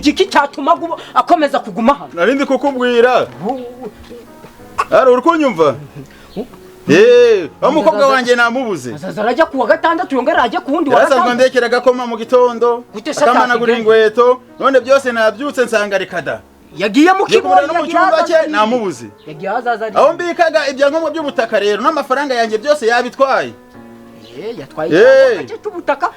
Igiki cyatuma akomeza kuguma hano? Narindi kukubwira. Ari uri kunyumva? Eh, wa mukobwa wanjye namubuze. Azaza arajya kuwa gatandatu, yongera ajye ku wundi wa Yarasanzwe gatandatu. ndekera agakoma mu gitondo, Gute se akamanagura atakigenda? inkweto, none byose nabyutse nsanga rikada. Yagiye mu Ngiye kumubona kiboyi. no mu Yagiye cyumba ahazaza cye ari. namubuze. Yagiye ahazaza ari. Aho mbikaga ibyangombwa by'ubutaka rero n'amafaranga yanjye byose yabitwaye. Eh, yatwaye Eh. icyangombwa cye cy'ubutaka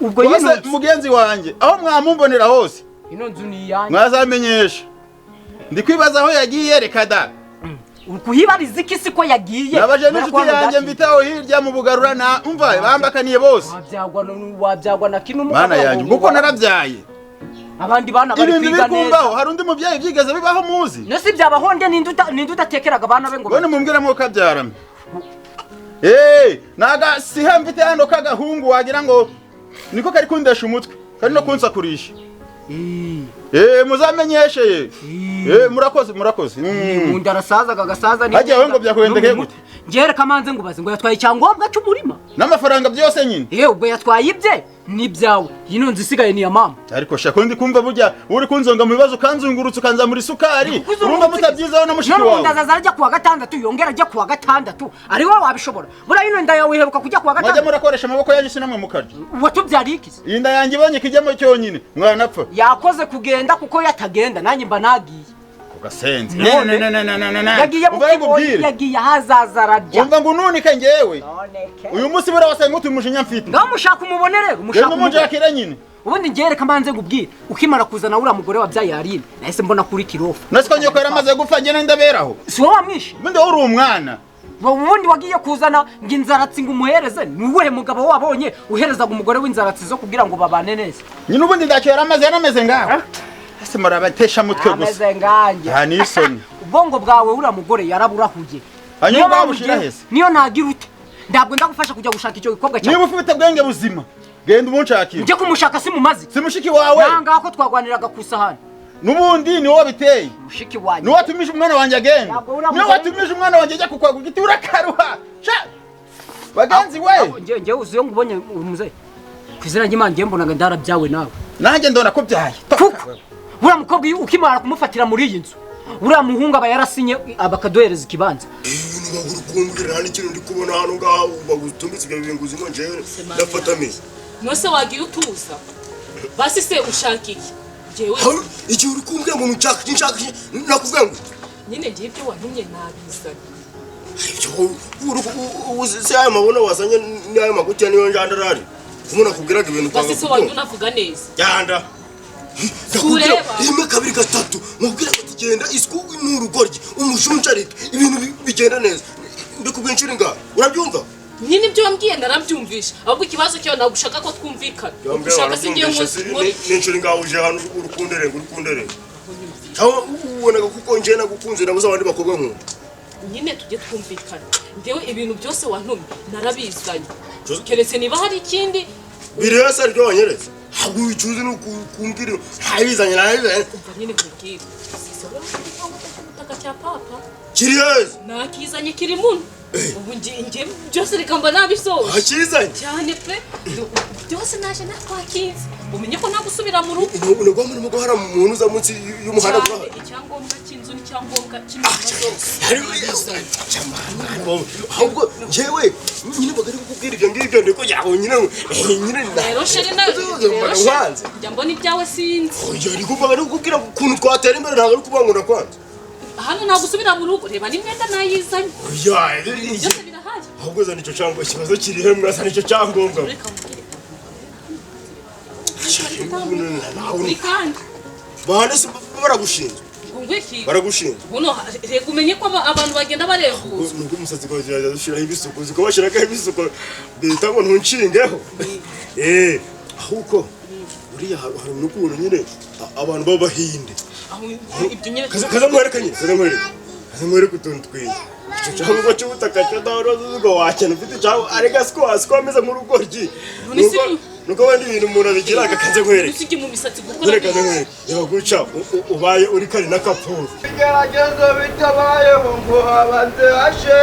ubwo. Rwose Yino nzu, mugenzi wanjye, aho mwamumbonera hose ino nzu ni iyanjye. mwazamenyesha. Ndi kwibaza aho yagiye, reka da. Uri kuhibariza iki si ko yagiye? Nabaje Kubera ko n'inshuti hano yanjye byatinze. mfite aho hirya mu Bugarura, na umva bambakaniye bose. Wabyagwa na kino. Mana yanjye, kuko narabyaye. Abandi bana bari Ibintu kwiga biri neza. kumbaho, hari undi mubyeyi byigeze bibaho muzi? No si byabahonde, ninde udatekeraga abana be ngo None mumbwire mwo kabyarame. Eh, nagasiha mfite hano k'agahungu wagira ngo niko kari kundesha umutwe, kari no kunsakurisha. Eh, muzamenyeshe ye. Eh, murakoze, murakoze. Undi arasazaga agasaza. Ni Hagiye aho ngo byakugendekeye gute? Njye reka manze ngubaze ngo yatwaye icyangombwa cy'umurima? N'amafaranga byose nyine. Yewe, ubwo yatwaye ibye n'ibyawe, ino nzu isigaye ni iya mama. Ariko shaka ndi kumva burya uri kunzonga mu bibazo, ukanzungurutsa, ukanzamura isukari. Urumva mutabyizaho na mushiki None ubundi wawe. azaza arajya kuwa gatandatu, yongera ajya kuwa gatandatu, ari wowe wabishobora? Buriya ino nda yawe iheruka kujya kuwa Mwajya gatandatu. murakoresha amaboko yanyu sinamwe mukarya. Watubyariye iki se? Iyi nda yanjye ibonye kijyamo cyonyine mwanapfa. Yakoze kugenda, kuko yatagenda nanjye mba nagiye. Kugasenze. None? Yagiye mu Umva kiboyi. nkubwire. Yagiye ahazaza ararya. Umva ngo ununike njyewe. Noneke. Uyu munsi buriya wasanga utuye umujinya mfite. Ngaho mushaka umubone rero, mushaka Genda umubone. umunjakira nyine. Ubundi njye reka mbanze ngubwire, ukimara kuzana uriya mugore wabyaye Aline, nahise mbona kuri kirofa. Nasi ko nyoko yaramaze gupfa, njye ndaberaho. Si wowe wamwishe? Ubundi wowe uri umwana. Ubundi wagiye kuzana ngo inzaratsi ngo umuhereze, ni uwuhe mugabo wabonye uherezaga umugore w'inzaratsi zo kugira ngo babane neza? Nyine ubundi ntacyo yaramaze, yarameze ngaho. Ese murabatesha mutwe gusa. Ameze nganjye. Nta n'isoni. Ubwongo bwawe uriya mugore yaraburahuye. Hanyuma Niyo mpamvu bwabushira hese? Niyo nagira ute, ntabwo ndagufasha kujya gushaka icyo gikorwa cyawe. Niba ufite ubwenge buzima, genda umunshakire. Njye kumushaka si mumazi. Si mushiki wawe? Nangaha ko twagwaniraga ku isahani. N'ubundi ni wowe wabiteye. Mushiki wanjye. Niwe watumije umwana wanjye agenda. Ntabwo uriya Niwe mugore- watumije umwana wanjye ajya kukwaga igiti, urakaruha. Sha! Bagenzi we. Njye uzi iyo ngubonye muze ku izina ry'Imana, njye mbonaga ndarabyawe nawe. Nanjye ndona ko byaye. Kuko uriya mukobwa iyo ukimara kumufatira muri iyi nzu, uriya muhungu aba yarasinye bakaduhereza ikibanza. Ibintu bagura kumbwira, nta n'ikintu ndi kubona hano ngaha. Bagutumbitse ibyo binguzi ngo njyewe ndafata amezi. Nose wagiye utuza basi se, ushaka iki njyewe? Igihe uri kumbwira ngo nshaka iki, nshaka iki, nakubwira ngo Nyine ngiye ibyo wantumye nabizanye. Ibyo si ayo mabono wazanye n'ayo magutiya niyo njandarari umuntu akubwiraga ibintu Basi ukanga se wagiye kubyumva. Unavuga neza. Yanda ndakubwira. Tureba. Rimwe, kabiri, gatatu, nkubwira ngo tugenda isuku ni urugoryi umujunjarike ibintu bigenda neza. Mbikubwira inshuro ingahe? Urabyumva? Nyine ibyo wambwiye narabyumvisha, ahubwo ikibazo cyawe ntabwo ushaka ko twumvikana. Ushaka se ngiye nkore? N'inshuro ingahe uje hano urukunderenga, urukunderenga, cyangwa ubonaga kuko njye nagukunze nabuze abandi bakobwa nkunda? Nyine tujye twumvikana, njyewe ibintu byose wantumye narabizanye, keretse niba hari ikindi. Bireba aribyo wanyeretse, ntabwo wicuza ni ukumbwira ntabizanye, ntabizanye. Umva nyine nkubwire, sisi wowe ufite icyangombwa cy'ubutaka cya papa. Kiri heza? Nakizanye, kiri muno. Ubu nge byose reka mba nabisoje. Akizanye? Cyane pe, byose naje natwakinze, umenye ko nta gusubira mu rugo. Unagwa muri mugo hari umuntu uza munsi y'umuhanda Cyane. Gurahari. Icyangombwa cy'inzu n'icyangombwa cy'imirimo zose. Ahubwo njyewe nyine bagari kukubwira ibyo ngibyo ndiko yawe nyine nyine. Rero chéri na rero chéri Wanze. Njya mbona ibyawe sinzi. Oya, ariko bagari kukubwira ukuntu twatera imbere, ntabwo ari kuvuga ngo ndakwanze. Hano nta gusubira mu rugo, reba n'imyenda nayizanye. Oya. Byose birahari. Ahubwo zana icyo cyangombwa, ikibazo kiri he? Mwazana icyo cyangombwa. Reka nkubwire, uri kandi. Bahane se baragushinzwe? Ngo iki? Baragushinzwe. Buno reka umenye ko abantu bagenda barehuza. Nubwo umusatsi wawe gerageza ushyiraho ibisuko, uziko bashyiraho ibisuko bita ngo ntunshingeho. Eh, ahubwo uriya hari n'ukuntu nyine abantu b'abahinde. Aho ibyo nyine. Kaza nkwereke nyine, kaza nkwereke, kaza nkwereke utuntu twiza. Icyo cyangombwa cy'ubutaka cyo ndabona uzi wakena ufite icyangombwa, ariko siko ameze nk'urugoryi. None si- Nuko wenda ibintu umuntu abigira, kaza nkwereke. Usijye mu misatsi gukora. Dore, kaza nkwereke, reba guca ubaye uri kari na kapuru. Ibigeragezo bitabayeho ngo habanze hashe.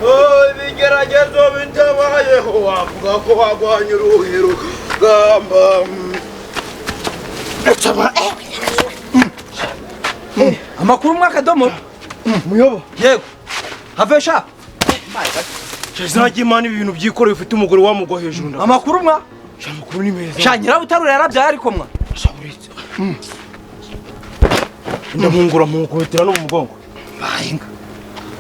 Oh, ibigeragezo bitabayeho wavuga ko wagwanya uruhe rugamba? Amakuru mwakadomo Muyobo yego havesha Shazaki imana ibintu byikoreye ufite umugore wamugwa hejuru nda. Amakuru mwa amakuru ni meza. Sha nyirabutarura yarabyaye ariko mwa. Shaburitse. Ndamungura mukubitira no mu mugongo. Bahinga.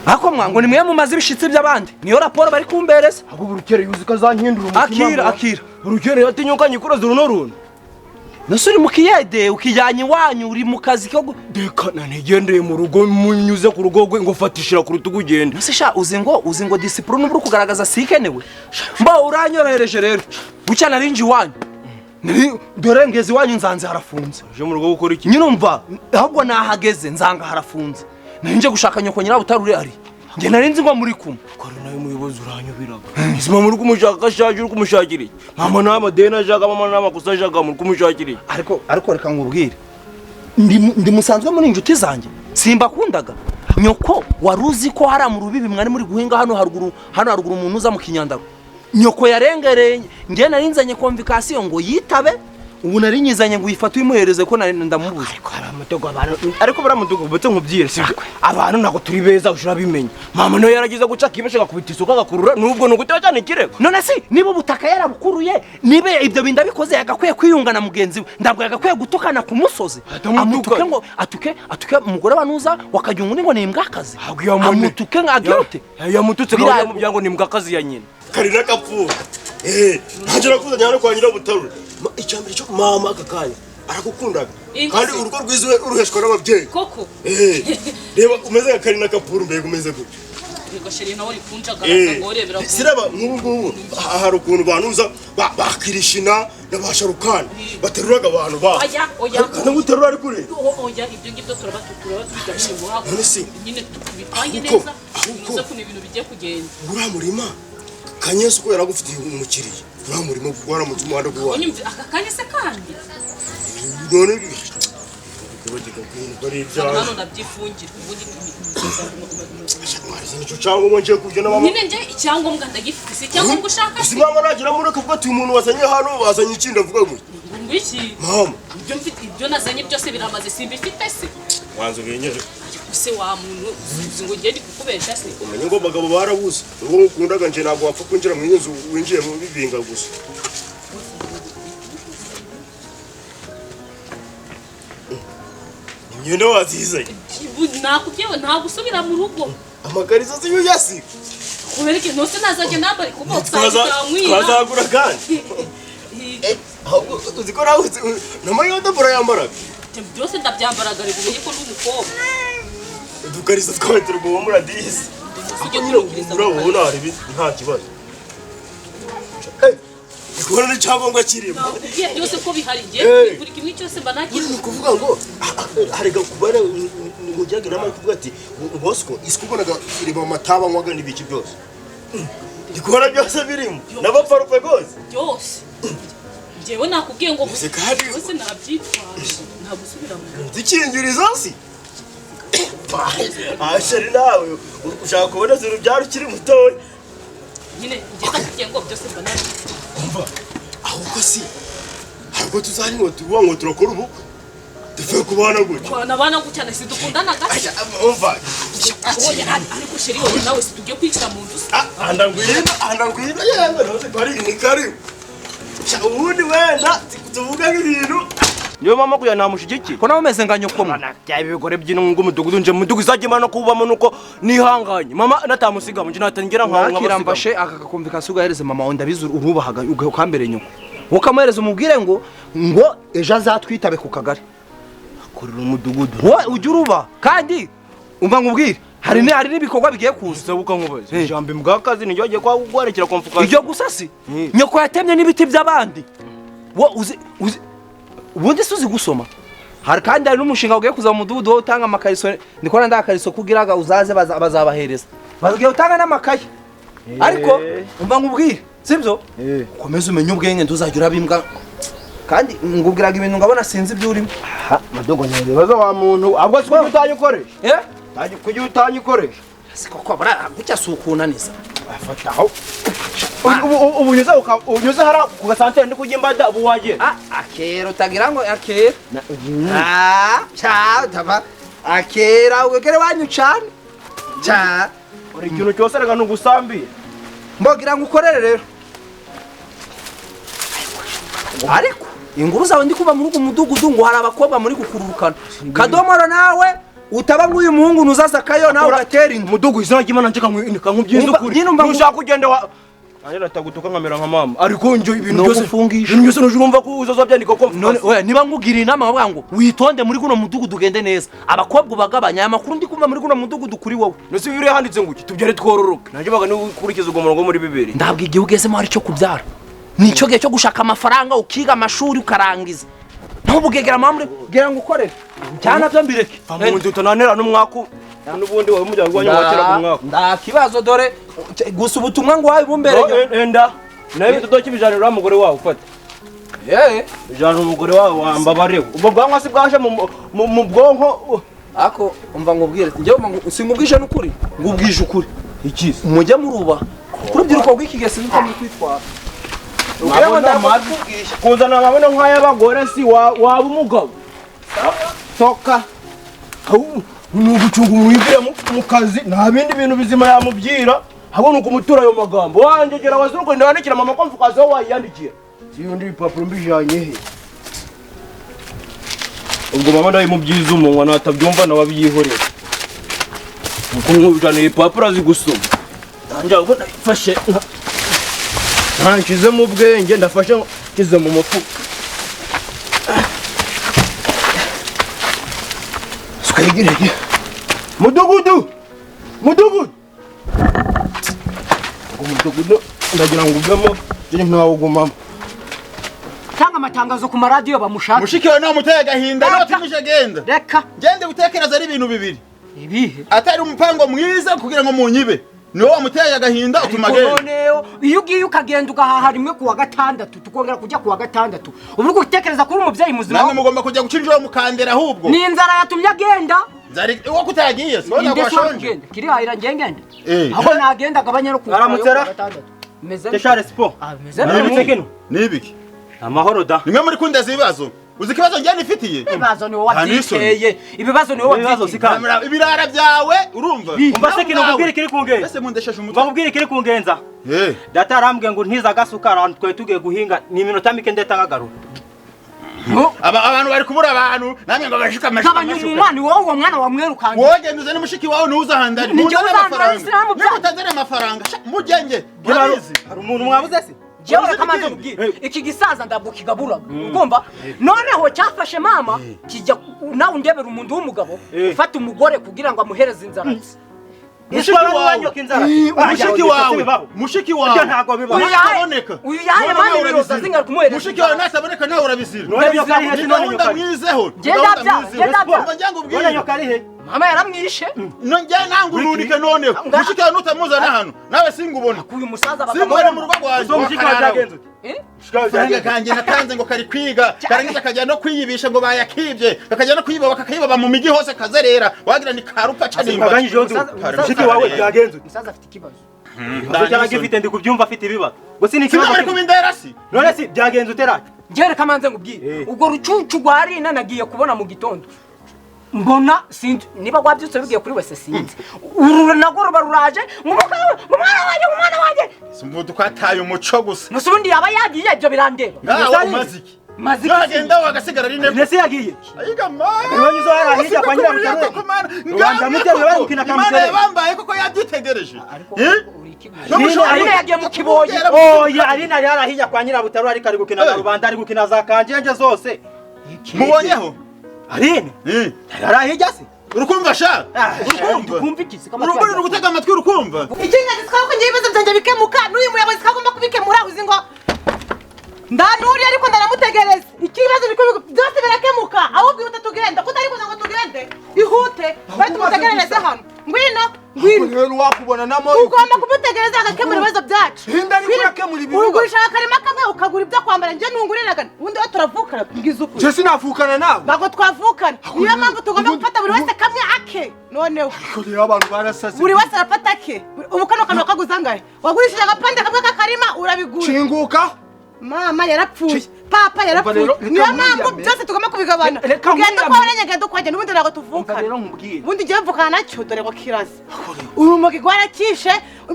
Ako mwa ngo ni mwe mumaze ibishitsi by'abandi. Niyo raporo bari kumbereza. Ahubwo burukere yuzi kazankindura umutima. Akira akira. Burukere yatinyuka nyikuraza uruno runo. Nase uri mu kiyede ukijyanye iwanyu uri mu kazi ko deka nanigendeye mu rugo munyuze ku rugo ngo fatishira ku rutugu ugende. Nase sha uzi ngo discipline uri kugaragaza sikenewe. Mba uranyorohereje rero. Bucya narinji iwanyu. Dore ngeze iwanyu nzanze harafunze. Je mu rugo gukora iki? Nyine umva ahubwo nahageze nzanga harafunze. Narinje gushaka nyoko nyirabutarure ari. Nge narinzi ngo muri kumwe. Kora nawe muyobozi uranyubiraga. Izima muri kumushaka shaje uri kumushakira iki? Mama nama dena ashaka mama nama gusa ashaka muri kumushakira iki? Ariko reka nkubwire. Ndi musanzwe muri injuti zanjye. Simbakundaga. Nyoko waruzi ko hari mu rubibi mwari muri guhinga hano haruguru umuntu uza mu Kinyandaro. Nyoko yarengereye nge narinzanye convocation ngo yitabe. Ubu narinyizanye ngo uyifate uyimuhereze ko ndamubuze. Ariko hari amatego abantu ariko baramudugo butse nkubyire sibyo. Abantu ntago turi beza ushura bimenya. Mama no yaragize guca kibesha gakubita isuka gakurura nubwo nugutewa cyane kirego. None si niba ubutaka yarabukuruye nibe ibyo binda bikoze yagakwiye kwiyunga na mugenzi we. Ndabwo yagakwiye gutukana ku musozi. Amutuke ngo atuke umugore wanuza wakajya ngo ni imbwakazi. Amutuke ngagirote. Yamututse ngo yamubyango ni imbwakazi ya nyina. Karina kapfu. Ntagera kuzanya hano kwa nyirabutarure. Icyambere cyo mama aka kanya aragukundaga kandi urugo rwiza uruheshwa n'ababyeyi koko. Reba umeze nka Karina Kapuru mbega umeze gutya. Yego sheri nawe uri kunjagara ngo urebera siraba nk'ubu ngubu hari ukuntu banuza bakirishina n'abasharukana bateruraga abantu ba oya oya kandi guterura ari kure oya ibyo ngibyo turaba tubigamije nyine tubipange neza unuze kuntu ibintu bigiye kugenda. Uriya murima Kanyesu ko yaragufitiye umukiriya. Uriya murimo waramutse umuhanda guwa. Onyumva aka kanya se kandi. None bari ibyaha. Hano ndabyifungira ubundi nicyo cyangombwa ngiye kujya na mama. Nyine nje icyangombwa ndagifite si icyangombwa ushaka. Si mama nagira muri akavuga ati umuntu wazanye hano wazanye ikindi avuga gutya. Ngo iki? Mama ibyo mfite ibyo nazanye byose biramaze simbifite se. Wanze ubinyere. Se wa muntu uzi ngo ngiye kukubesha se. Umenye ngo abagabo barabuze. Ubwo ngukundaga nje ntabwo wapfa kwinjira mu inzu winjiye mu bibinga gusa. Imyenda wazizanye. Nakubyewe ntabwo usubira mu rugo. Amakariso si yo yasi. Kubereke ntose nazajya nambara kubotsa twazagura kandi. Ahubwo uzi ko nawe na mayoda burayambaraga. Byose ndabyambaraga rego umenye ko ndi umukobwa. Udukariso twawe turi guhumura disi. Urabona hari nta kibazo. Ikubona n'icyangombwa kirimo. Byose ko bihari ngiye buri kimwe cyose mba nakiri. Ni ukuvuga ngo harega kubara mujyaga inama kuvuga ati Bosco isikubonaga ireba amataba nywaga n'ibiki byose. Ndikubona byose birimo n'abaparufe gose. Byose. Njyewe nakubwiye ngo byose nabyitwaje ntabwo usubira mu rugo. Dikingirizo si. Asheri nawe ushaka kubona urubyaro ukiri mutoya. Nyine njye nakubwiye ngo byose mba nabyitwaje. Umva ahubwo si harwo tuzari ngo tuvuga ngo turakora ubukwe tuvuye kubana gutya kubana bana gutya na sidukundana gato. Umva oya ariko sheri wowe nawe situgiye kwinjira mu nzu. Andangwira yewe nose bari ni karibu ubundi wenda tuvuga nk'ibintu Niyo mama kuya namushigiki ko nawe umeze nka nyoko mwe. Bya bigore by'inungu mudugudu nje mudugudu izajya no kubamo nuko nihanganye mama natamusiga nje natangira nka nka mbashe aka gakomvikasiyo ugahereze mama wawe ndabizi urubahaga ukambere nyoko ukamuhereza umubwire ngo ejo azatwitabe ku kagari akorera umudugudu wowe ujya uruba kandi umva nkubwire hari n'ibikorwa bigiye kuza ukankubaza ijambo imbwakazi niryo agiye kwaguharekera komfuka ibyo gusa si nyoko yatemye n'ibiti by'abandi wo uzi ubundi si uzi gusoma hari kandi hari n'umushinga ugiye kuza mu mudugudu wowe utanga amakariso ndikora ndakariso kugiraga uzaze bazabahereza bagiye utanga n'amakaye ariko umva nkubwire sibyo ukomeze umenye ubwenge ntuzajya urabimbwa kandi ngubwiraga ibintu ngabona sinzi ibyo urimo. Aha madogo ntibaza wa muntu ahubwo si kuki utanyikoresha kuki utanyikoresha si koko bura gutya si ukunaniza afata aho Ubu unyuze hara ku gasantere ndi kujya imbada ubu wagenda. Akera utagira ngo akera. Cha taba akera ugere wanyu cyane. Cha uri ikintu cyose rega nugusambiye. Mbogira ngo ukorere rero. Ariko inguru zawe ndi kuba muri ugu mudugudu ngo hari abakobwa muri gukururukana. Kadomoro nawe utaba ngo uyu muhungu nuzasakayo nawe ugatera inda. Mudugu izina ry'Imana nje kankubyiza ukuri. Nushaka kugenda wa Nanjye natagutuka nkamera nka mama. Ariko nje ibintu byose ufungisha. Ibintu byose nujurumva ko uzazobyandika ko none oya niba nkugira inama bavuga ngo witonde muri guno mudugudu ugende neza. Abakobwa ubagabanya aya makuru ndi kumva muri guno mudugudu kuri wowe. Nose bibiri handitse ngo tubyare twororoke. Nanjye baga nikurikiza ugo murongo muri bibiri. Ndabwo igihe ugezemo hari cyo kubyara. Nicyo gihe cyo gushaka amafaranga ukiga amashuri ukarangiza. Ntubugegera mamure gira ngo ukorere. Cyana byo mbireke. Mu utananera n'umwaku n'ubundi wawe umuryango wanyu wakera ku mwaka. Nda kibazo dore gusa ubutumwa ngo wawe bumbereye. Enda nawe bitudoki bijanira umugore wawe ufate. Bijana umugore wawe wambabareho. Ubwo bwanwa se bwaje mu bwonko ako umva ngubwire njye umva singubwije n'ukuri ngubwije ukuri. Ikize. Mujye muruba. Kurubyiruko rw'iki gihe sinzi uko muri kwitwara. Kuzana amabuno nk'ay'abagore si waba umugabo. Soka. Ni ugucunga umwibire mu kazi nta bindi bintu bizima yamubyira ahubwo ni ukumutura ayo magambo wanjye gera wazungu ndandikira mama ko mfukazi aho wayiyandikira si undi bipapuro mbijanye he ubwo mama ndabimubyiza umunwa natabyumva nawe abyihorera uko nkubijana ibipapuro azi gusoma nanjye ahubwo ndafashe nshyize mu bwenge ndafashe nshyize mu mufuka twegereye mudugudu mudugudu umudugudu ndagira ngo uvemo njye ntawugumamo tanga amatangazo ku maradiyo bamushaka mushiki wawe namuteye agahinda natumije agenda reka ngende gutekereza ari ibintu bibiri ibihe atari umupango mwiza kugira ngo munyibe niwo wamuteye agahinda utuma agenda noneho iyo ugiye ukagenda ugahaha rimwe kuwa gatandatu tukongera kujya kuwa gatandatu ubu uri gutekereza kuri umubyeyi muzima namwe mugomba kujya guca injoro mukandera ahubwo ni inzara yatumye agenda nzari uwo kutagiye si wowe washonje kirihahira ngiye ngenda aho nagenda agabanya no kuwa gatandatu meze spo nibiki amahoro da nimwe muri kundeza ibibazo uzi ikibazo njye nifitiye ibibazo ni wowe wabyiteye ibibazo ni wowe wabyiteye ibirara byawe urumva umva se kino nkubwire kiri kungenza ese mundesheje umutwe nkubwire kiri kungenza data arambwiye ngo ntiza agasukari ahantu twari tugiye guhinga ni iminota mike ndeta nkagaruka abantu bari kubura abantu namwe ngo bashuka amashuka gabanya umwana wowe uwo mwana wamwirukange wowe genda uzane mushiki wawe ntuza ahandari muzane amafaranga niba utazane amafaranga mugenge urabizi hari umuntu mwabuze se jewe reka nkubwire iki gisaza ndabukigaburaga ugomba noneho cyafashe mama kijya nawe undebera umuntu w'umugabo ufata umugore kugira ngo amuhereze inzara mushiki wawe mushiki wawe ntago bibaho nataboneka uyu yahaye mama ibiroza zingaruka kumuhereza mushiki wawe nataboneka nawe urabizira gahunda mwizeho mama yaramwishe njye nanga urunike noneho mushiki wawe nutamuzana hano nawe singubona uyu musaza singubona mu rugo rwanjye faranga kanjye natanze ngo kari kwiga karangiza kajya no kwiyibisha ngo bayakibye kakajya no kwiba bakakayibaba mu migi hose kazerera wagira ni karupa canimba mushiki wawe byagenze musaza afite ikibazo cyangwa gifite ndi kubyumva afite ibibazo gusa ni ikibazo ari kubindera si none si byagenze utera njye reka manze ngubwire ubwo rucucu rwa Rina nagiye kubona mu gitondo mbona sinzi niba wabyutse bigiye kuri wese sinzi uru nago ruba ruraje umwana wanjye umwana wanjye simvuga ko ataye umuco gusa nose ubundi yaba yagiye ibyo birandeba ngaho umaze iki maze yagenda wagasigara ari ntebe nese yagiye ayiga ma ibonye zo yarahijya kwa nyirabutarure rubanda mutebe bari gukina Imana yabambaye koko yabyitegereje Arina yagiye mu kiboyi oya Arina yarahijya kwa nyirabutarure ariko ari gukina na rubanda ari gukina za kanjenje zose mubonyeho Arine yarahijya se urukumva sha urukumva ukumva iki se urugore rugutega amatwi urukumva ikingenzi twako ngiye ibibazo byanjye bikemuka n'uyu muyobozi kagomba kubikemura uzi ngo ndanuriye ariko ndanamutegereza ikibazo byose birakemuka ahubwo ihute tugenda kutari kuza ngo tugende ihute bari tumutegerereze hano ngwino Rero wakubona namo Tugomba kumutegereza agakemura ibibazo byacu. Hinda ariko urakemura ibibazo. Ugurisha akarima kamwe ukagura ibyo kwambara, njye ntunguriraga. Ubundi we turavukana, mbwiza ukuri. Je sinavukana nawe. Ntabwo twavukana. Niyo mpamvu tugomba gufata buri wese kamwe ake. Noneho Ariko rero abantu barasaze. Buri wese arafata ake. Ubu kano kantu wakaguze angahe? Wagurishije agapande kamwe k'akarima urabigura. Kinguka. Mama yarapfuye, papa yarapfuye. Niyo mpamvu byose tugomba kubigabana. Ugenda uko warengeye, genda uko wagenda, ubundi ntabwo tuvukana. Ubundi njyewe mvukana nacyo, dore ngo kiraza. Urumogi rwarakishe,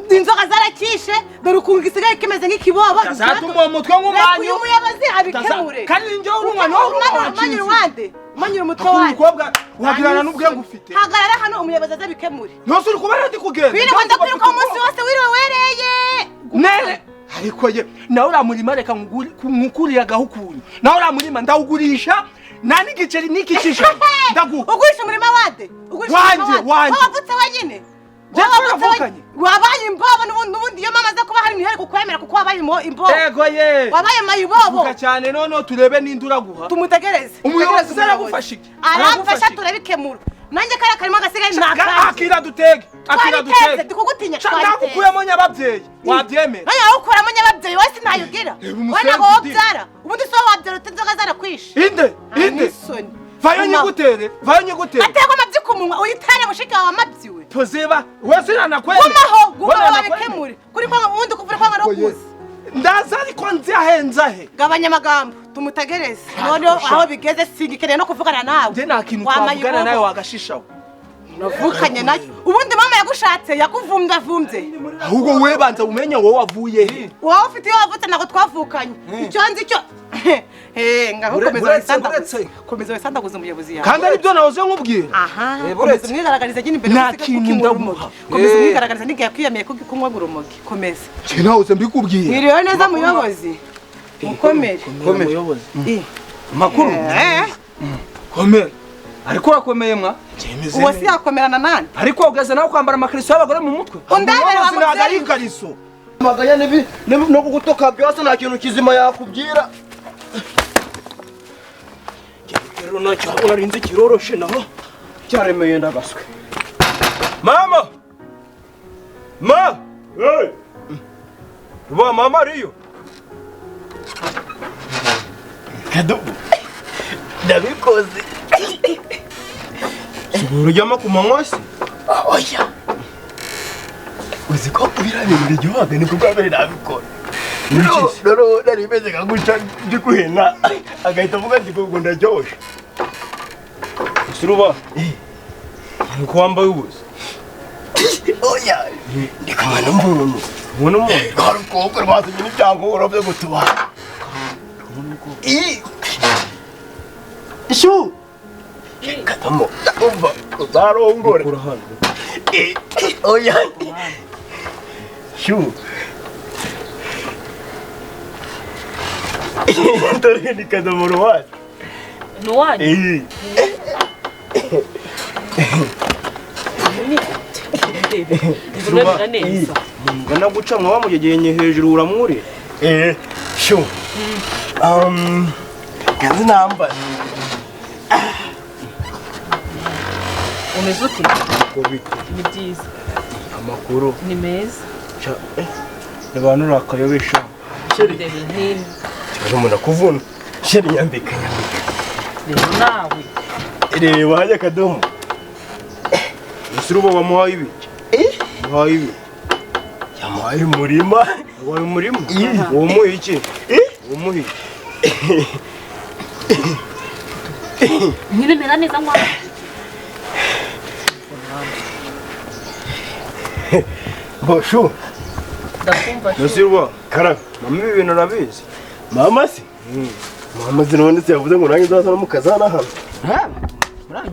inzoga zarakishe, dore ukuntu gisigaye kimeze nk'ikibobo. Tazatuma uwo mutwe nk'umanyu. Uyu muyobozi abikemure. Kandi njyewe urumwana wowe umanyura uwande, umanyura umutwe wanjye. Umukobwa wagirana n'ubwenge ufite. Hagarara hano umuyobozi azabikemure. Ntose uri kubera ndi kugenda. Wirirwa ndakwiruka umunsi wose wiriwe wereye. Nere ariko ye nawe uramurima, reka nkukurira gahukunyu. Nawe uramurima ndawugurisha nta n'igiceri n'ikicisha ndaguha. Ugurisha umurima wande? Wanje wanje. Wavutse wenyine? Wabaye imbobo n'ubundi iyo mama aza kuba hari ntihari kukwemera kuko wabaye imbobo. Ego ye. Wabaye mayibobo. Vuga cyane none turebe ninde uraguha. Tumutegereze. Umuyobozi aragufasha iki? Aramfasha turabikemura. Nanjye kariya karima gasigaye ni akanjye. Akira dutege. Akira dutege. Ndikugutinya. Ndagukuyemo nyababyeyi. Wabyemera. Nanjye awukuramo nyababyeyi wese ntayugira. We ntabwo wobyara. Ubundi so wabyara ute inzoga zarakwishe. Inde? Inde? Vayo nyigutere. Vayo nyigutere. Aterwa amabyi ku munwa uyitere mushiki wawe amabyiwe. Tozeba wese nanakwemera. Gumaho gumaho babikemure. Kuri kwanga ubundi kuvura kwanga no kuza. Ndaza ariko nziahenza he. Gabanya amagambo tumutegereze. Noneho aho bigeze singikeneye no kuvugana nawe. Nje nta kintu twavugana nawe wagashishaho. Navukanye nayo. Ubundi mama yagushatse yakuvumbye avumbye. Ahubwo we banza umenye wowe wavuye he. Wowe ufite iyo wavutse ntabwo twavukanye. Icyo nzi cyo ngaho komeza wisandaguze umuyobozi yawe. Kandi ari byo nahoze nkubwira. Aha. Komeza umwigaragarize nyine imbere. Nta kintu ndaguha. Komeza umwigaragarize n'igihe yakwiyamiye ko kunywa urumogi. Komeza. Njye nahoze mbikubwira. Mwiriwe neza muyobozi. Mukomere. Muyobozi. Makuru. Komera. Ariko urakomeye mwa? Uwo si yakomerana nani? Ariko ugeze nawe kwambara amakariso y'abagore mu mutwe. Undabere wa mubyeyi. Ikariso. Maganya nibi no kugutoka byose nta kintu kizima yakubwira. Rero nacyo urarinze kiroroshe naho cyaremeye ndagaswe. Mama! Ma! Hey! Ba mama ariyo. Kadubu. Ndabikoze. Uryama ku manywa se? Oya. Uzi ko biriya bintu biryohaga nibwo bwa mbere nabikora. Rero nari meze nka guca ndi guhena agahita avuga ati ngo ndaryoshe. Suruba. Nuko wambaye ubusa. Oya. Ndi kumwe n'umuntu. Ubona umuntu? Hari ukuboko rwazanye n'ibyangombwa byo gutubara. Ishu. Katamo, umva, uzarongora. Oya. Shu. Dore ni Kadomo wacu. Ni uwanyu? Ndabona neza. Ngana guca mwa wamugegenye hejuru uramwurira. Shu. Kazi namba. Umeze ute? Ni byiza. Amakuru ni meza. Ni bantu urakayobesha. Kibazo umuntu akuvuna. Sheri nyambika nyambika. Reba nawe. Reba hajya Kadomo. Usuruba wamuhaye ibi. Muhaye ibi. Yamuhaye umurima. Wamuhaye umurima? Uwo iki? Uwo iki? Nyine mera neza mwana. Boshu. Ndakumva. Nusirwa. Karame. Mama ibi bintu urabizi. Mama se? Mama zinone se yavuze ngo nange nzaza mukazana hano.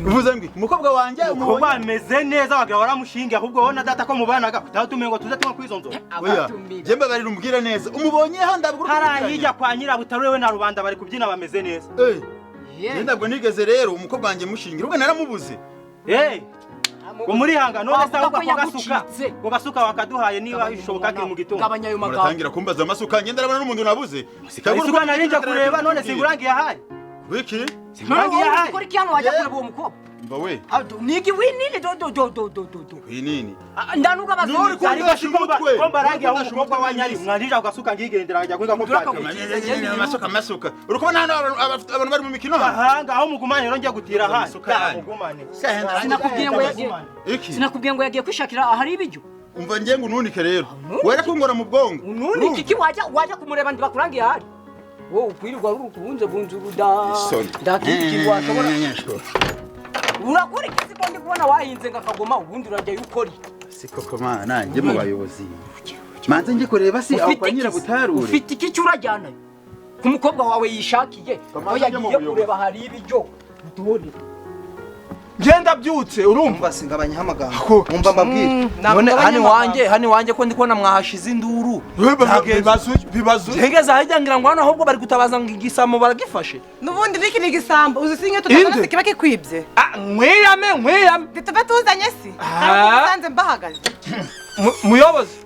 Uvuze ngo umukobwa wanjye umukobwa ameze neza wagira waramushinge ahubwo wowe na data ko mubanaga utatumenye ngo tuze tunywa kuri izo nzoga. Oya. Jye mbabarira umbwire neza. Umubonye ha ndabwo uri. Hariya kwa nyirabutarure we na rubanda bari kubyina bameze neza. Njye ntabwo nigeze rero umukobwa wanjye mushingira ubwo naramubuze. Ngo muri hanga none se ahubwo ako gasuka ngo gasuka wakaduhaye niba bishoboka kiri mu gitondo. Muratangira kumbaza amasuka ngenda ndabona n'umuntu nabuze. Isuka narinja kureba none singurangiye ahari. Wiki? Singurangiye ahari. Kuri kiyano wajya kureba uwo mukobwa. Umva we. Niki winini do do do do do do do. Winini. Ndanuka Nuri kundesha umutwe. Ko mbarangiye aho umukobwa wanyari mwanjija ugasuka ngigendera ajya kwiga ko byateye. Amasuka amasuka. Uri kubona hano abantu bari mu mikino hano. Ahanga aho mugumane rero njya gutira hano. Mugumane. Sinakubwiye ngo yagiye. Sinakubwiye ngo yagiye kwishakira ahari ibijyo. Umva ngiye ngo ununike rero. Wera kungora mu bwongo. Ununike iki wajya kumureba ndibakurangiye ahari. Wowe ukwirirwa uri kubunze bunzuruda. Ndakikirwa ashobora. Urakora iki ko ndi kubona wahinze ngakagoma ubundi urajya yukora iki? Si koko mana nje mu bayobozi. Manze nje kureba si aho kwa Nyirabutarure. Ufite iki cyurajyana? Ku mukobwa wawe yishakiye aho yagiye kureba hari ibijyo. Dore. Ngenda byutse urumva singabanya amagambo. Umva mbabwire. None hani wanje ko ndi kubona mwahashize induru. Bibazo. Ngeze ahajya ngira ngo hano ahubwo bari gutabaza ngo igisambo baragifashe. Nubundi niki ni igisambo uzisinye tutazana kiba kikwibye. Ah nkwiyame. Tuba tuzanye si. Ntabwo mbahagaze. Muyobozi.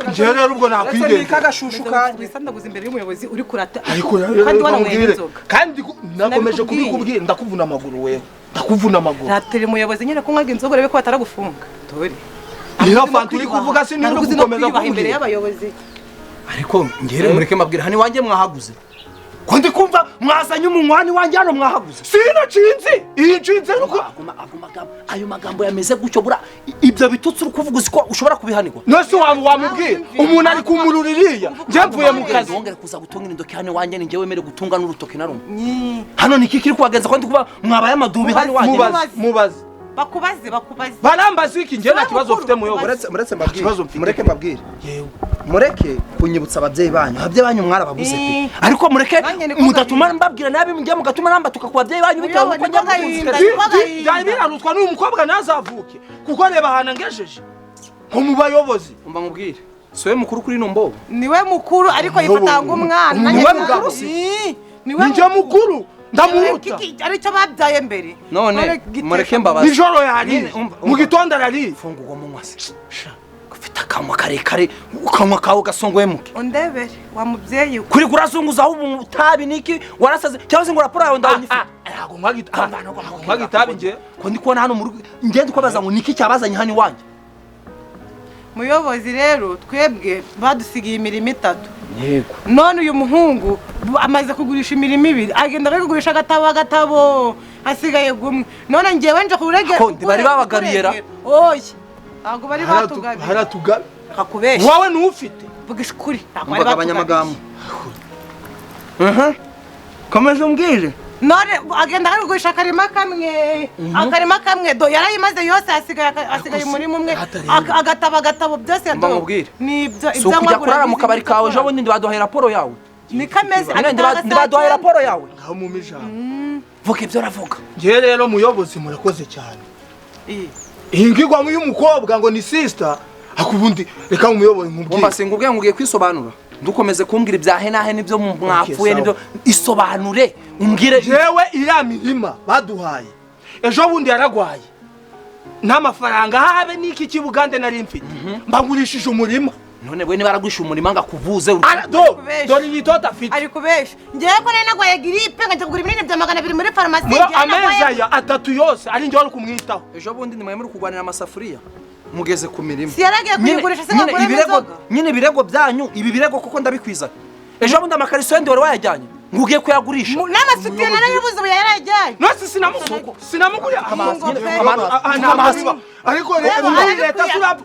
Nje rero ubwo nakwigenda. Kagashushu kandi wisandaguza imbere y'umuyobozi uri kurata. Kandi wananyweye inzoga. Kandi nakomeje kubikubwira ndakuvuna amaguru wewe. Ndakuvuna amaguru. Ratira umuyobozi nyine kunywa inzoga urebe ko bataragufunga. Dore. Niyo fanta uri kuvuga si niyo gukomeza kuvuga imbere y'abayobozi. Ariko ngere mureke mbabwira hani wanjye mwahaguze. Ko ndi kumva mwazanye umunwani wanjye hano mwahaguze. Sinacinzi. Iyi ncinze nuko ayo magambo yameze gutyo bura ibyo bitutsi uri kuvuga uzi ko ushobora kubihanirwa. Nose wamubwira umuntu ari kumuruririya nje mvuye mu kazi. Wongere kuza gutunga indoki hano wanjye ninjye wemere gutunga n'urutoki na rumwe. Hano niki kiri kubagenza ko ndi kuba mwabaye amadubi hano wanjye. Mubaze. Bakubaze. Barambaze iki nje nta kibazo ufite muyobozi. Muretse mbabwire. Mureke mbabwire. Yewe. Mureke kunyibutsa ababyeyi banyu. Ababyeyi banyu mwarababuze pe. Ariko mureke mudatuma mbabwira nabi mujye mugatuma nambatuka ku babyeyi banyu bitewe nuko njya mukunzikira. Byari birarutwa n'uyu mukobwa nazavuke kuko reba ahantu angejeje. Nko mu bayobozi. Umva nkubwire. Siwe mukuru kuri ino mbobo. Niwe mukuru ariko yifata ng'umwana. Niwe mukuru si. Ninjye mukuru. Ndamuruta. Aricyo babyaye mbere. None mureke mbabaze. Nijoro yari. Mu gitondo arari. Fungurwa mu mwase. Ufite akanwa karekare ukanwa kawe gasongoye muke. Ondebere wa mubyeyi kuri kurazunguza ubu tabi niki warasaze cyangwa se ngo raporo yawe ndanyifite. Ntago nkwa gitabi nje ko ndi kubona hano mu rugo ngende kubaza ngo niki cyabazanye hano iwanjye. Muyobozi rero twebwe badusigiye imirimo itatu. Yego. None uyu muhungu amaze kugurisha imirimo ibiri agenda ari kugurisha agatabo hasigaye gumwe. None ngewe nje kuregera. Ko bari babagabiyera. Oya. Ntabwo bari batugabiye. Haratugabi. Hakubesha. Wawe ntufite. Vuga ukuri. Ntabwo bari batugabanya amagambo. Komeza umbwire. None agenda ari kugurisha akarima kamwe. Akarima kamwe do yarayimaze yose asigaye umurimo umwe agatabo byose do. Nibyo ibyo nkwa kurara mu kabari kawe ejo bundi baduhaye raporo yawe. Ni kameze ndibaduhaye raporo yawe. Ngaho mu mijambo. Vuga ibyo ravuga. Ngiye rero muyobozi murakoze cyane. Ingigwa mu y'umukobwa ngo ni sister akubundi reka umuyobozi nkubwire. Umva singubwiye ngo ugiye kwisobanura. Ndukomeze kumbwira ibya he nahe nibyo mwapfuye nibyo isobanure umbwire. Jewe iriya mirima baduhaye ejo bundi yaragwaye n'amafaranga habe n'iki kibugande nari mfite mbagurishije umurima. None bwe nibaragwisha umurima ngakuvuze dore igitota afite ari kubesha. Ngewe ko nari nagwaye gripe ngajya kugura ibinini bya 200 muri farumasi amezi aya atatu yose ari njye wari kumwitaho. Ejo bundi nimwe muri kurwanira amasafuriya mugeze ku mirima. Si yaragiye kuyigurisha se ngagura inzoga. Nyine ibirego byanyu ibi birego koko ndabikwiza. Ejo bundi amakariso yandi wari wayajyanye ngo ugiye kuyagurisha. N'amasutiye narayibuze ubu yarayajyanye. Nose sinamuguriye amazi. Ariko rero leta surap.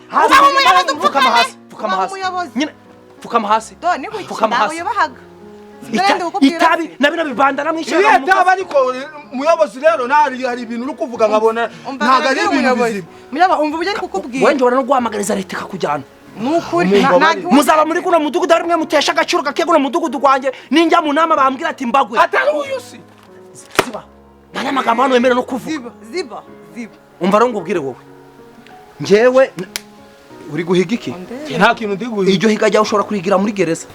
Pfukama hasi. Nyine pfukama hasi. Pfukama hasi. Itabi na bino bibandana mwishyira. Iyo taba ariko muyobozi rero nari hari ibintu uri kuvuga nkabona ntago ari ibintu bizima. Muyobo umva ubyo ari kukubwira. Wende ora no guhamagariza leta ikakujyana. Nukuri muzaba muri kuno mudugudu ari mwe mutesha agaciro gake kuno mudugudu gwanjye ninjya mu nama bambwira ati mbagwe. Atari uyu si. Ziba. Nta magambo hano wemere no kuvuga. Ziba. Umva rero ngubwire wowe. Njyewe uri guhiga iki? Nta kintu ndi guhiga. Iryo higa ryawe ushobora kurigira muri gereza.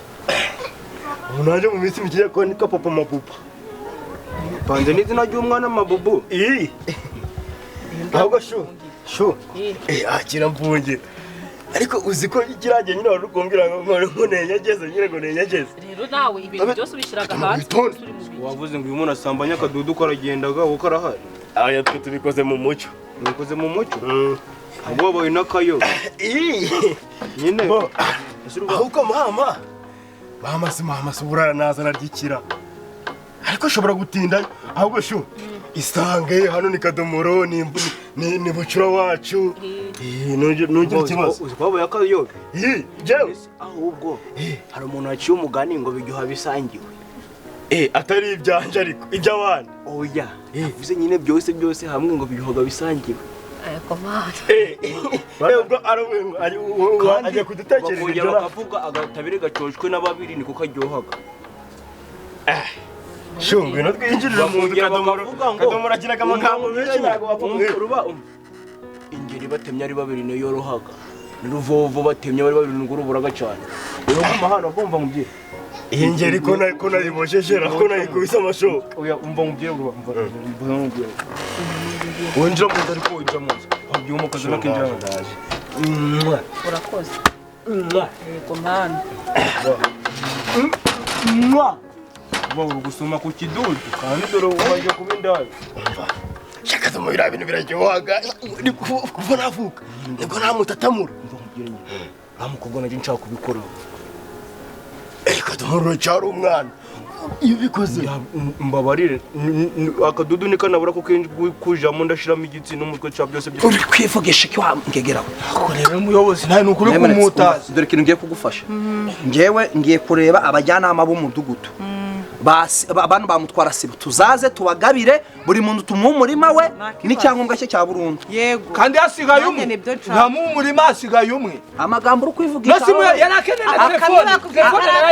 Ubu naje mu minsi mike ko nitwa papa Mabubu. Panze n'izina ry'umwana Mabubu. Ahubwo shu. Akira mvunge. Ariko uzi ko ikirage nyine wari kumbwira ngo nenyegeze nyine ngo nenyegeze. Rero nawe ibintu byose ubishiraga hanze. Wavuze ngo uyu muntu asambanya akadudu karagendaga uko arahari. Aya twe tubikoze mu mucyo. Mubikoze mu mucyo? Ahubwo wabaye n'akayoga. Nyine. Ahubwo mama. Mama si mama si burara naza naryikira. Ariko ashobora gutinda ahubwo shu. Isange hano ni Kadomoro ni ni bucura wacu. Nugira ikibazo. Uzi kwabaye akayoga? Jewe. Ahubwo hari umuntu waciye umugani ngo biryoha bisangiwe. Atari ibyanje ariko iby'abana. Oya. Bivuze nyine byose byose hamwe ngo biryoha bisangiwe. Ariko mana. Ubwo agiye kudutekereza ibyo bakavuga agatabire gacoshwe n'ababiri niko karyohaga. Shu ngwino twinjirira mu nzu Kadomoro. Kadomoro akiraga amagambo menshi ntago wapfa ruba. Ingeri batemye ari babiri niyo yorohaga. N'uruvovo batemye bari babiri ngo ruburaga cyane. Rero guma hano bumva mubyeyi. Iyi ngeri ko nayibosheshera ko nayikubise amashoka. Oya umva mubyeyi uruba umva mubyeyi. Winjira mu nzu ariko winjira mu nzu. Wabyuma ukaza nakinjira mu nzu. Urakoze. Yego mana. Uri gusoma ku kidudu kandi dore ubaje kuba indaya. Umva. Shaka zo mu bintu biraryohaga. Kuva navuka nibwo namutatamura. Umva nkubwire nyine. Nta mukobwa najye nshaka kubikora. Kadomoro cyari umwana. Iyo ubikoze mbabarire akadudu nikanabura ko kujamo ndashiramo igitsi n'umutwe cya byose byose. Uri kwivugisha iki wangegeraho? Ako rero muyobozi nawe nukuri kumutaza. Dore ikintu ngiye kugufasha. Ngewe ngiye kureba abajyanama b'umudugudu. Abantu bamutwara sibo tuzaze tubagabire buri muntu tumuhe umurima we n'icyangombwa cye cya burundu. Yego. Kandi hasigaye umwe. Nta mu murima hasigaye umwe. Amagambo uri kwivugisha. Nasi yarakeneye telefone.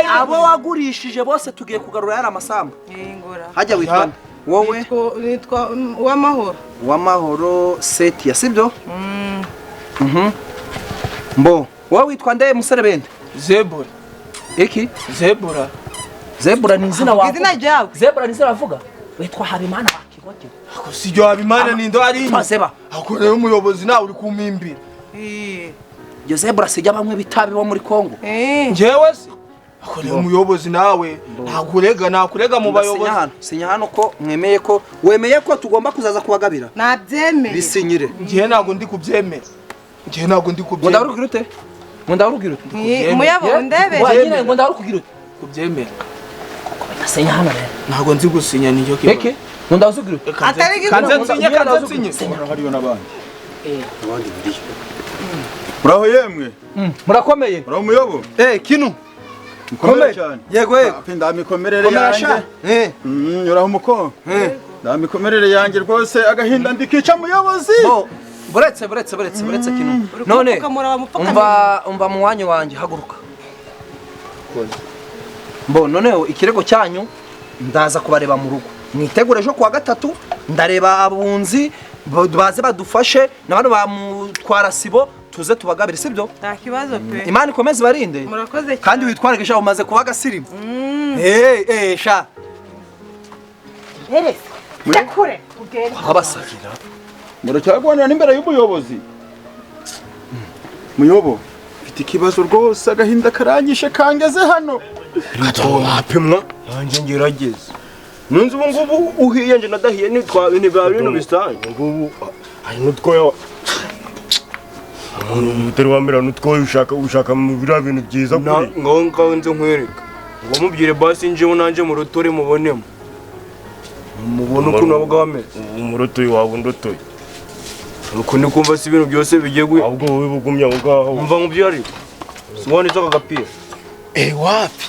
Abo wagurishije bose tugiye kugarura yari amasambu. Hajya witwa wowe? Nitwa Uwamahoro. Uwamahoro Setia sibyo? Mbo, wowe witwa nde muserebende? Zebura. Iki? Zebura. Zebura ni izina wawe. Izina ryawe. Zebura ni izina wavuga? Witwa Habimana wakigote. Ako si ryo Habimana ni ndo ari. Zeba. Ako rero umuyobozi nawe uri kumimbira. Iyo zebura sijya bamwe bitabi bo muri Kongo. Njyewe se. Ako rero umuyobozi nawe ntakurega nakurega mu bayobozi. Sinya hano ko mwemeye ko wemeye ko tugomba kuzaza kubagabira. Nabyemeye. Bisinyire. Njyewe ntago ndi kubyemera. Njyewe ntago ndi kubyemera. Ngo ndarugira ute? Ngo ndarugira ute? Muyabo ndebe. Wa ngo ndarukugira ute? Kubyemera. Sinya hano rero. Ntago nzi gusinya nicyo kibazo. Eke? Ngo ndazugira ute? Atari kanze nsinye kanze nsinye. Hariyo n'abandi. Abandi biriyo. Muraho yemwe. Murakomeye. Muraho muyobo. Kinu. Mukomeye cyane. Yego yego. Ndamikomerere yanjye. Uraho muko. Ndamikomerere yanjye rwose agahinda ndikica muyobozi. Buretse buretse buretse buretse kinu. None umva mu wanyu wanjye haguruka. Mbo noneho ikirego cyanyu ndaza kubareba mu rugo. Mwitegure ejo kuwa gatatu ndareba abunzi baze badufashe n'abantu bamutwara sibo tuze tubagabire sibyo? Nta kibazo pe. Imana ikomeze barinde. Murakoze cyane. Kandi witwarike sha umaze kuba gasirimu. Sha. Herese. Cyakure ugende. Abasakira. Muracyagwanira n'imbere y'umuyobozi. Muyobo, mfite ikibazo rwose agahinda karanyishe kangeze hano. Wapimwa nanjye ngerageza. Nunze ubu ngubu uhiye nje nadahiye nitwa ibintu bya bintu bisanzwe. Ngubu hari n'utwoya. Umuntu utari wamera n'utwoya ushaka mu biriya bintu byiza kuri. Ngaho ngaho nze nkwereka. Ngo mubwire basi njewe nanje mu rutore mubonemo. Mubone ukuntu nabwo wameze. Umurotoyi wawe undotoye. Uko ni kumva si ibintu byose bigiye guye. Ahubwo wowe bugumya aho ngaho. Umva nkubwire ariko. Sibone icyo agapira. Wapi?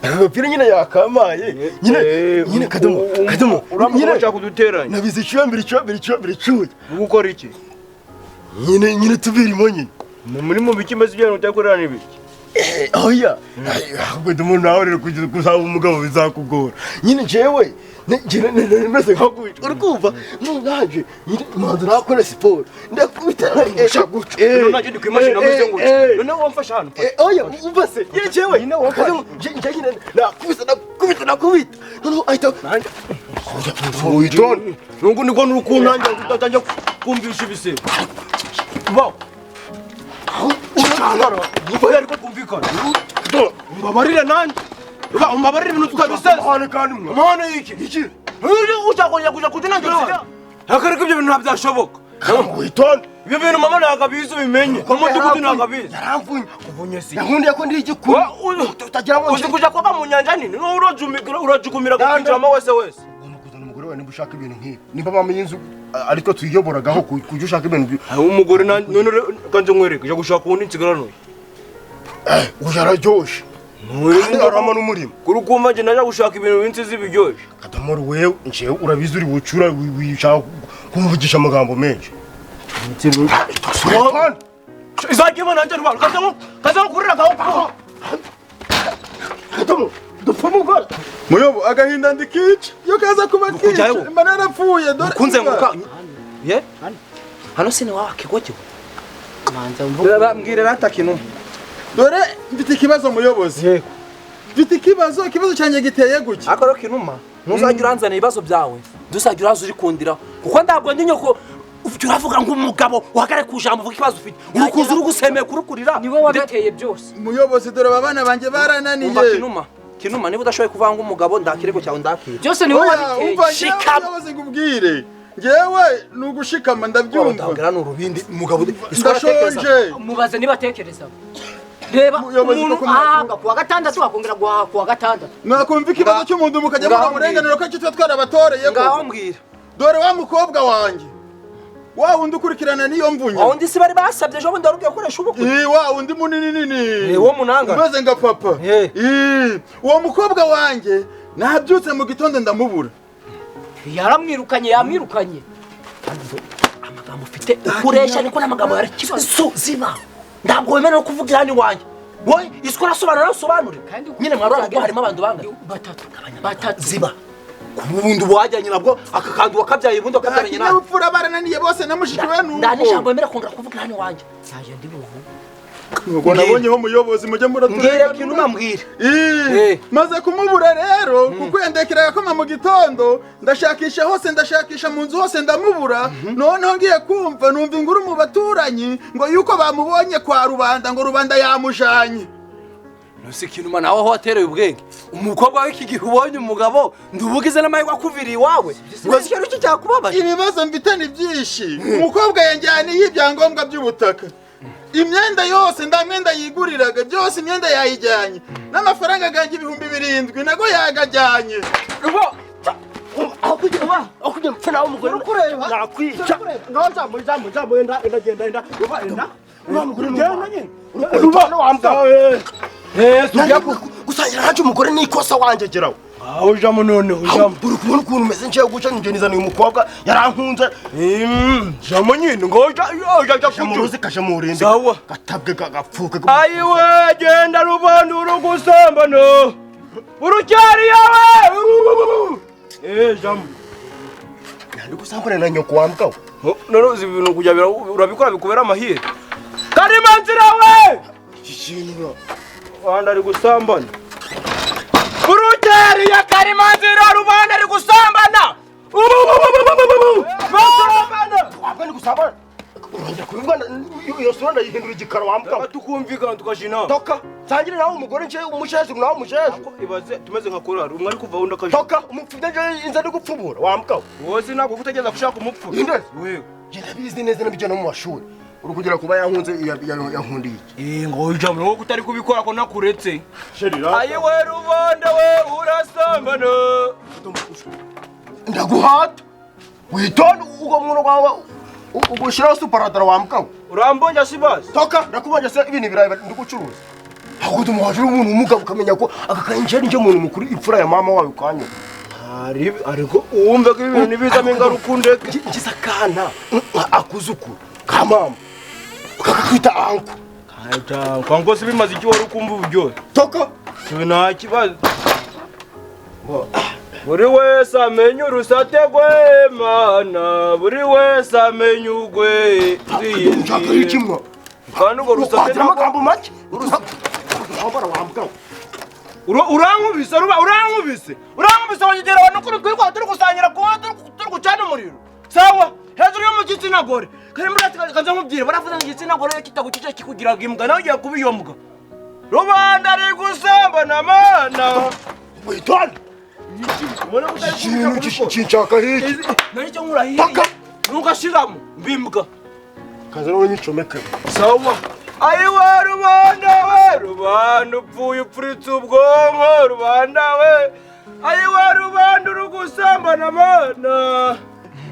Agapira nyine yakamaye. Nyine Kadomo. Kadomo. Nyine ushaka kuduteranya. Nabize icyambere icyambere icyambere cyuya. Gukora iki? Nyine tubirimo nyine. Muri mu biki maze ibyo utakorera ni biki? Oya. Ahubwo Kadomo nawe rero kugira kuzaba umugabo bizakugora. Nyine jewe meze nka gutya. Uri kumva? Nungaje nyine manzu nakora siporo. Ndakubita guca. None ndi kwimashina meze gutya. None wamfasha hano. Oya umva se. Nyine jewe. Nyine wamfasha. Nyine nakubita nakubita nakubita. None ahita Uitone. Nungu niko nukunanja utatangira kumvisha ibisebe. Wow. Ushaka ariko kumvikana. Mbabarire nanje. Mbabarire ibintu tukabisesa. Amahane kandi mwa. Amahane iki? Iki. Ushaka kuja kuja kutinangira. Akariko ibyo bintu ntabyashoboka. Witonde. Ibyo bintu mama ntabwo abizi ubimenye. Mu mudugudu ntabwo abizi. Yaramvunye. Kuvunye si. Yankundiye ko ndi igikuru. Utagira ngo uzi kuja koga mu nyanja nini. Urajukumira kukinjiramo wese wese. Ugomba kuzana umugore wawe niba ushaka ibintu nk'ibi. Nimba mama y'inzu ariko tuyiyoboragaho kujya ushaka ibintu. Umugore none kanje nkwereke je gushaka uwundi nsigarano. Uyu araryoshe. Arama n'umurimo. Kuri kumva nje naje gushaka ibintu binsizi biryoshye. Kadomoro wewe nje urabizi uri bucura wishaka kumvugisha amagambo menshi. Izagima nanje rwa kaza kurira gaho. Kadomo dupfa umugore. Muyobo agahinda ndikica. Yo kaza kuba kica. Mba narapfuye dore. Kunze nguka. Ye? Hano sine wawe kigoje. Manza mvuga. Mbwire rata kintu. Dore mfite ikibazo muyobozi. Yego. Mfite ikibazo cyanjye giteye guki. Akoro kinuma. Ntuzajya uranzana ibibazo byawe. Ntuzajya uraza uri kundira. Kuko ndabwo ndi nyoko uravuga ngo umugabo uhagare ku jambo uvuga ikibazo ufite. Urukuza urugusemeye kurukurira. Niwe wabiteye byose. Muyobozi dore abana banjye barananiye. Umva kinuma. Kinuma niba udashoboye kuvanga umugabo ndakirego cyawe ndakira. Byose niwe wabiteye. Shikama muyobozi ngubwire. Ngewe nugushikama ndabyumva. Ndabwira n'urubindi umugabo ndashonje. Mubaze niba atekereza. Reba umuntu ahaga kuwa gatandatu akongera guhaha kuwa gatandatu. Mwakumva ikibazo cy'umuntu mukajya muri murenganiro ko icyo twarabatoreye ko. Ngaho mbwira. Dore wa mukobwa wanjye. Wa wundi ukurikirana niyo mvunye. Wa wundi si bari basabye ejo bundi warugiye gukoresha ubukwe. Wa wundi munini nini. Wo munanga. Umeze nga papa. Uwo mukobwa wanjye nabyutse mu gitondo ndamubura. Yaramwirukanye yamwirukanye. Amagambo ufite ukuresha niko n'amagambo yarakibazo ziba. Ntabwo wemerewe kuvugira hano iwanjye. Wowe isiko urasobanura usobanure. Nyine mwarora ko harimo abantu bangana. Batatu. Ziba. Kubundi wajyanye nabwo akakandu wakabyaye ubundi wakabyaranye nawe. Ikinyabupfura barananiye bose na mushiki we nuko. Nda n'ijambo wemera kongera kuvugira hano iwanjye. Ntaje ndi buvuge. Ubwo nabonyeho muyobozi mujye muratureba. Mbwira kintu mbwira. Maze kumubura rero kuko yandekera yakoma mu gitondo ndashakisha hose ndashakisha mu nzu hose ndamubura. Noneho ngiye kumva numva inkuru mu baturanyi ngo yuko bamubonye kwa rubanda ngo rubanda yamujanye. Nose kinuma nawe aho watereye ubwenge. Umukobwa w'iki gihe ubonye umugabo ndubugize n'amahirwe akuviriye iwawe. Ngo ikintu cyo cyakubabaje. Ibibazo mfite ni byinshi. Umukobwa yanjyaniye ibyangombwa by'ubutaka. Imyenda yose ndamwenda yiguriraga byose imyenda yayijyanye n'amafaranga ganjye 7,000 nago yagajyanye. Rubo aho kugira mpfe nawe umugore nakwica. Ngaho jambo enda enda enda ruba enda ura mugore nyine ruba no wambwa. Tujya gusangira nacu umugore ni ikosa wanje geraho. Aho jambo none ujambo uri kubona ukuntu umeze nje guca nje nizana uyu mukobwa yarankunze. Jambo nyine ngo uja kujuze kasha mu rurinde gatabwe gapfuke. Ayiwe genda rubanda urugusambano urucyari yawe. Jambo ndi gusambana na nyoko wambwa. None uzi ibintu kujya urabikora bikubera amahire. Karimanzira we ikintu rubanda ari gusambana. Urugeri ya Karimanzira rubanda ari gusambana. Basambana. Wabwa ni gusambana. Urongera kubivuga iyo sura ndayihindura igikara wambwa. Tukumvikana tukajina. Toka. Sangire nawe umugore nje umusheshe nawe umusheshe. Ibaze tumeze nka korari umwe ari kuva wundi akaje. Toka umupfubye nje inza ndi gupfubura wambwa. Wowe sinabwo kutegeza gushaka umupfu. Wewe. Nje ndabizi neza nabijya no mu mashuri. Uri kugira kuba yankunze yankundiye iki? Ngo ujamwe wowe kutari kubikora ko nakuretse. Ayiwe rubanda we urasambana. Ndaguhata. Witonde ugo mwono wawe ugushiraho suparadara wambwa. Urambonja sibazi. Toka ndakubonja se ibintu birayi ndigucuruza. Ahubwo tumuhajura umuntu umugabo ukamenya ko aka kanje nje umuntu mukuru imfura ya mama wawe ukanya. Ariko uwumve ko ibintu bizamo ingaruka undeke. Ngize akana akuzukuru ka mama. Ukakwita anko. Kaita kwango si bimaze iki wari ukumva uburyohe. Toka nta kibazo. Buri wese amenya urusate rw'Imana, buri wese amenya urwe. Kandi urwo rusate n'amagambo make. Urankubise ruba urankubise. Urankubise wanyegera abantu kuri twirwa turi gusangira kuba turi gucana umuriro. Sawa hejuru yo mu gitsina gore. Kari muri kanza nkubwire baravuze ngo igitsina gore kitagukice kikugiraga imbwa nawe ugiye kuba iyo mbwa. Rubanda ari gusambana mana. Witonde. Ikintu kinshaka hiki. Nari cyo nkura hiki. Toka. Nugashiramo mbimbwa. Kaza nawe nyicomeke. Sawa. Ayiwe rubanda we, rubanda upfuye upfuritse ubwonko rubanda we. Ayiwe rubanda urugusambana mana.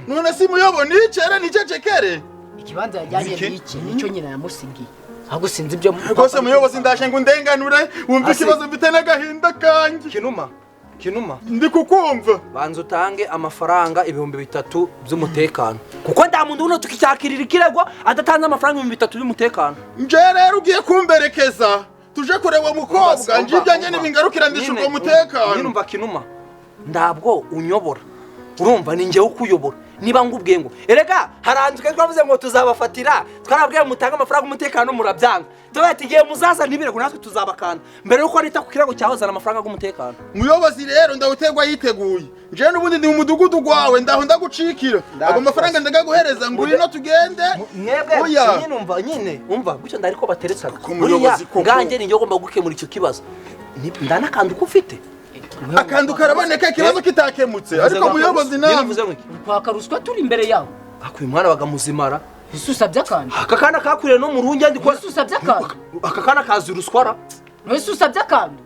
None si muyobo nicere nicecekere. Ikibanza yajyanye n'iki nicyo nyina yamusigiye. Ahubwo sinzi ibyo rwose muyobozi ndashe ngo ndenganure wumva ikibazo mfite n'agahinda kanjye. Kinuma. Kinuma. Ndi kukumva. Banza utange amafaranga 3000 by'umutekano. Kuko nda muntu uno tukicyakirira ikirego adatanze amafaranga 3000 by'umutekano. Nje rero ugiye kumberekeza tuje kureba mukobwa nje ibyanjye nibingarukira ndishurwa umutekano. Nyinumva Kinuma. Ndabwo unyobora. Urumva ni nje ukuyobora. Niba ngubwiye ngo erega haranzwe twavuze ngo tuzabafatira twarabwiye mutanga amafaranga umutekano murabyanga tuba tigiye muzaza nibirego natwe tuzabakanda mbere yuko nita ku kirego cyawe zana amafaranga y'umutekano. Muyobozi rero ndawutegwa yiteguye nje n'ubundi ndi mu mudugudu gwawe ndaho ndagucikira ago mafaranga ndagaguhereza ngwino tugende mwebwe. Nyine umva nyine umva gutyo ndariko bateretsaga nganjye ni ngomba gukemura icyo kibazo ndanakanda uko ufite akandu karaboneka ikibazo kitakemutse ariko muyobozi nawe kwaka ruswa turi imbere yawe akuye mwana bagamuzimara isusa by'akantu aka kana kakuriye no mu runge ndi kwa isusa by'akantu aka kana kazi ruswara isusa by'akantu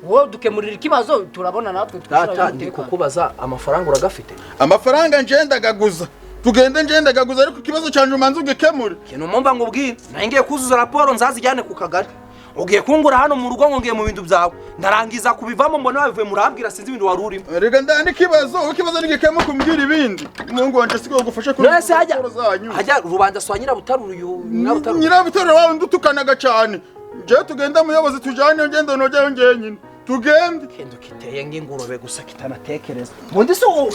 wowe dukemurira ikibazo turabona natwe twishura. Ndi kukubaza amafaranga uragafite? Amafaranga nje ndagaguza tugende nje ndagaguza ariko ikibazo cyanje umanze ugikemure. Kintu mumva ngubwire naye ngiye kuzuza raporo nzazijyane ku kagari. Ugiye kungura hano mu rugo ngo ngiye mu bintu byawe ndarangiza kubivamo mbona wabivuye murambwira sinzi ibintu wari urimo. Rega ndani kibazo ikibazo nigikemu kumbwira ibindi mungu wanje siko gufasha kuri raporo zanyu. Hajya rubanda swa nyirabutaruru nyirabutaruru nyirabutaruru wawe ndutukanaga cyane nje tugenda muyobozi tujane ngendo nojyayo ngenyine tugende kendo kiteye ngingurube gusa kitanatekereza mundi so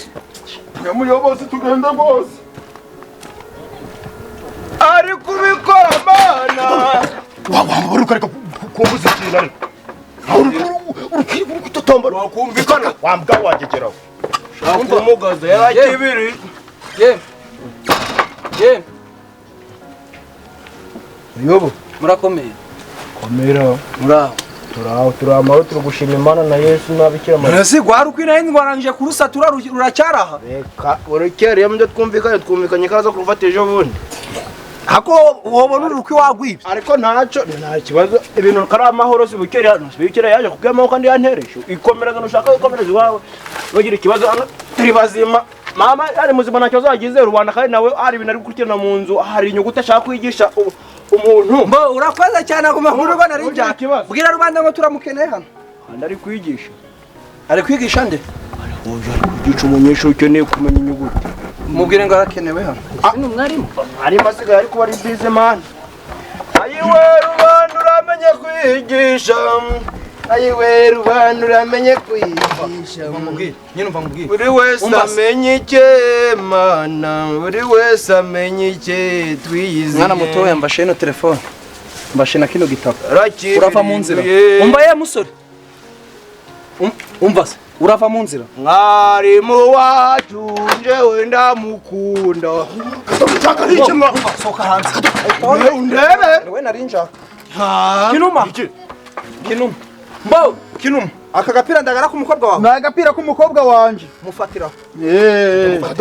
muyobozi tugenda rwose ari kubikora mana warukareka kumbuza ikintu ariko uri kutotombora wakumvikana wambwa wagegeraho shaka umugaza yarakibiri ye ye yobo murakomeye komera muraho turaho turamaro turugushima Imana na Yesu nabikira Mariya. Nasi gwarukwina ndwarangije kurusatura ruracyaraha reka urukereye mu byo twumvikanye twumvikanye kaza kurufata ejo bundi hako wobona urukwi wagwibye ariko ntacyo nta kibazo ibintu kari amahoro si bukere hano bukere yaje kugemaho kandi yantereshe ikomereza nushaka ikomereza iwawe bagira ikibazo hano turi bazima mama ari muzima ntacyo azagize rubanda kandi nawe hari ibintu ari gukurikirana mu nzu hari inyuguti ashaka kwigisha umuntu mbo urakoze cyane aguma mu rugo nari njya bwira rubanda ngo turamukeneye hano kandi ari kwigisha ari kwigisha nde ari kwigisha umunyeshuri ukeneye kumenya inyuguti mubwire ngo arakenewe hano ni umwarimu arimo asigaye ariko bari bize man ayiwe rubanda uramenye kwigisha ayiwe rubanda uramenye kwigisha mubwire nyine umva mubwire buri wese amenye icye mana buri wese amenye icye twiyiziye mwana mutoya mbashe ino telefone mbashe na kino gitabo urava mu nzira umva ye musore umva se urava mu nzira mwarimu wacu njewe ndamukunda soka hanze undebe we nari njaka Kinuma Kinuma mbo Kinuma aka gapira ndagara k'umukobwa wawe ni agapira k'umukobwa wanje mufatiraho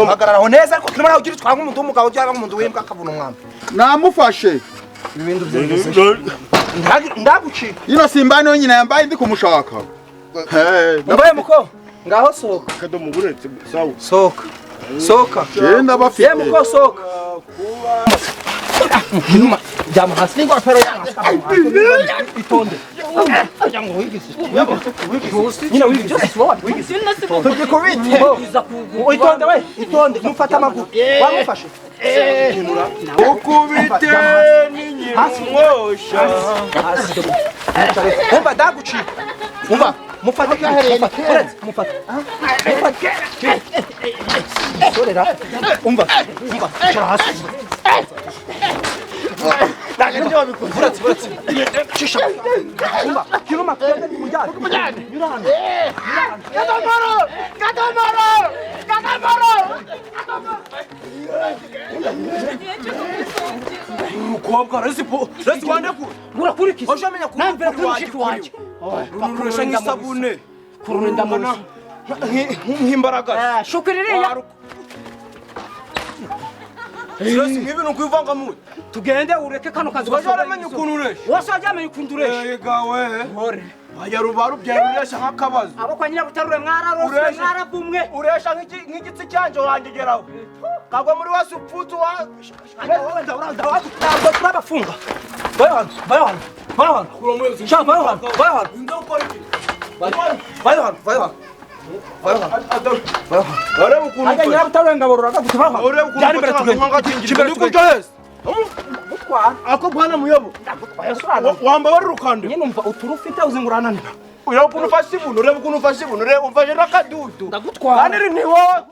hagararaho neza ariko Kinuma nawe ugira utwanga umuntu w'umugabo cyangwa umuntu w'imbwa akavuna umwami namufashe ibintu byose ndagucika ino simba niyo nyina yambaye ndi kumushaka mbaye muko ngaho sohoka kadomo buretse sawa sohoka sohoka genda bafite ye muko sohoka Kinuma jama hasi n'ingofero yanjye itonde nyina wigise tugikubite itonde we itonde mufate amaguru wamufashe ukubite n'inyimwosha umva ndagucika umva mufate mufate mufate sorera umva umva cara hasi shisha umva Kinuma tugende tumujyane nyura hano Kadomoro Kadomoro Kadomoro umukobwa resipo resi wande ku urakurikiza oje amenya ku nambera kuri mushiki wanjye kurusha nk'isabune kurunda mu nk'imbaraga shukiririya Stress nk'ibi ni ukwivanga mu. Tugende ureke kano kazi. Waje waramenya ukuntu uresha. Wose wajyamenye ukuntu uresha. Yega we. Hore. Wajya rubarubyara uresha nk'akabazo. Abo kwa nyirabutarure mwararoswe mwaravumwe. Uresha nk'igitsi cyanje wangegeraho. Kagwa muri wasi upfutse wa. Ntabwo turabafunga. Vayo hano, vayo hano, vayo hano. Sha, vayo hano, vayo hano. Vayo hano, vayo hano. Vayo hano. Vayo hano. Ureba ukuntu Ajya nyirabutarure ngaborora gute vayo hano. Ureba ukuntu Byari imbere tugende. Kimbere tugende. Gutwara. Ako bwana muyobo. Ndagutwaye sura. Wamba warukande. Nyine umva uturu ufite uzingurananira. Ureba ukuntu ufashe ibuno, ureba ukuntu ufashe ibuno, ureba umfashe n'akadudu. Ndagutwara. Kandi ni wowe.